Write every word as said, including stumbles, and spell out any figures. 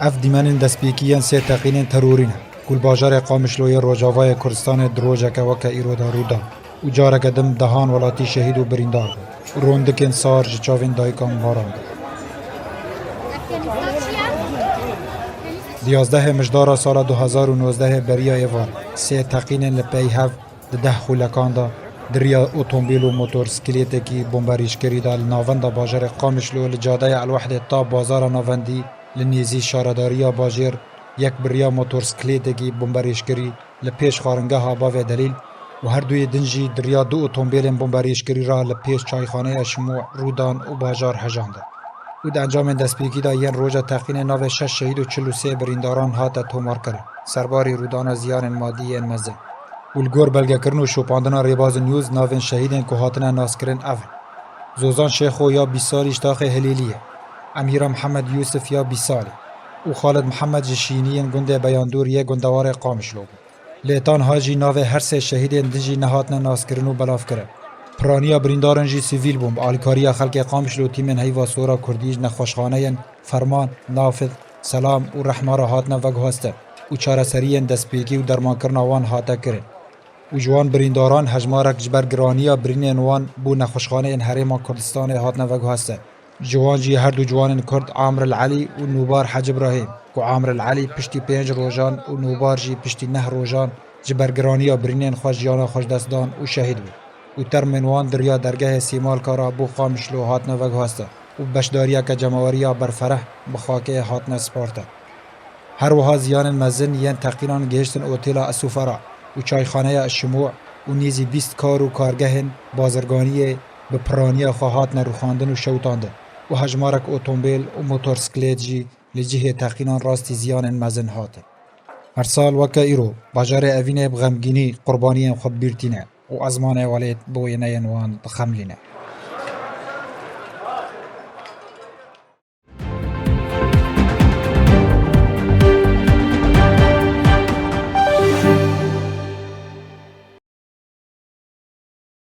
Ev dîmenên destpêkî yên sê teqînên terorî ne ku li bajarê Qamişloyê Rojavayê Kurdistanê di rojeke weke îro de rû dan û careke din dehan welatî şehîd û birîndar bûn û rondikên sar ji çavên dayikan barandin. Di yazdehê Mijdara sala du hezar û nozdehê beriya êvarê, sê teqînên li pey hev di deh xûlekan de di riya otomobîl û motorsîklêtekî bomberîşkirî de li navenda bajarê Qamişlo li cadeya Elwehdê ta bazara navendî li nêzî şaredariya bajêr yek bi riya motorsîklêtekî bomberîşkirî li pêş xwaringeha bavê Delîl û her duyê din jî di riya du otomobîlên bomberîşkirî re li pêş çayxaneya Şimû rû dan û bajar hejandin. Û di encamên destpêkî de yên roja teqînê navê şeş şehîd û çil û sê birîndaran hate tomarkirin. Serbarî rûdana ziyanên madî yên mezin û li gor belgekirin û şopandina Rêbaz News navên şehîdên ku hatine naskirin ev in: Zozan Şêxo ya bîst salî ji taxê Hilêliyê, Emîra Mihemed Yûsif ya bîst salî û Xalid Mihemed ji Şîniyên gundê Beyandûr yê gundewarê Qamişlo bû. Lê tanha jî navê her sê şehîdên din jî nehatine naskirin û belavkirin. Piraniya birîndaran jî sivîl bûn, bi alîkariya xelkê Qamişlo tîmên Heyva Sora Kurdî ji nexweşxaneyên Ferman, Nafid, Selam û Rehma re hatine veguhestin û çareseriyên destpêkî û dermankirina wan hate kirin. Û ji wan birîndaran hejmarek ji ber giraniya birînên wan bo nexweşxaneyên Herêma Kurdistanê hatine veguhestin. Ji wan jî her du ciwanên Kurd Amir El Elî û Nûbar Hec Îbrahîm, ku Amir El Elî piştî pênc rojan û Nûbar jî piştî neh rojan ji ber giraniya birînên xwe jiyana xwe ji dest dan û şehîd bû û termên wan di riya dergehê Sêmalka re bo Qamişlo hatine veguhestin û bi beşdariyeke cemaweriya berfereh bi xakê hatine spartin. Her wiha ziyanên mezin yên teqînan gihiştin otêla Esûfera û çayxaneya Şimû û nêzî bîst kar û kargehên bazirganiyê bi piraniya xwe hatine rûxandin û şewitandin û hejmarek otomobîl û motorsiklêt jî li cihê teqînan rastî ziyanên mezin hatin. Her sal weke îro, bajarê Evînê bi xemgînî qurbaniyên xwe bi bîr tîne û ezmanê welêt bi wêneyên wan dixemilîne.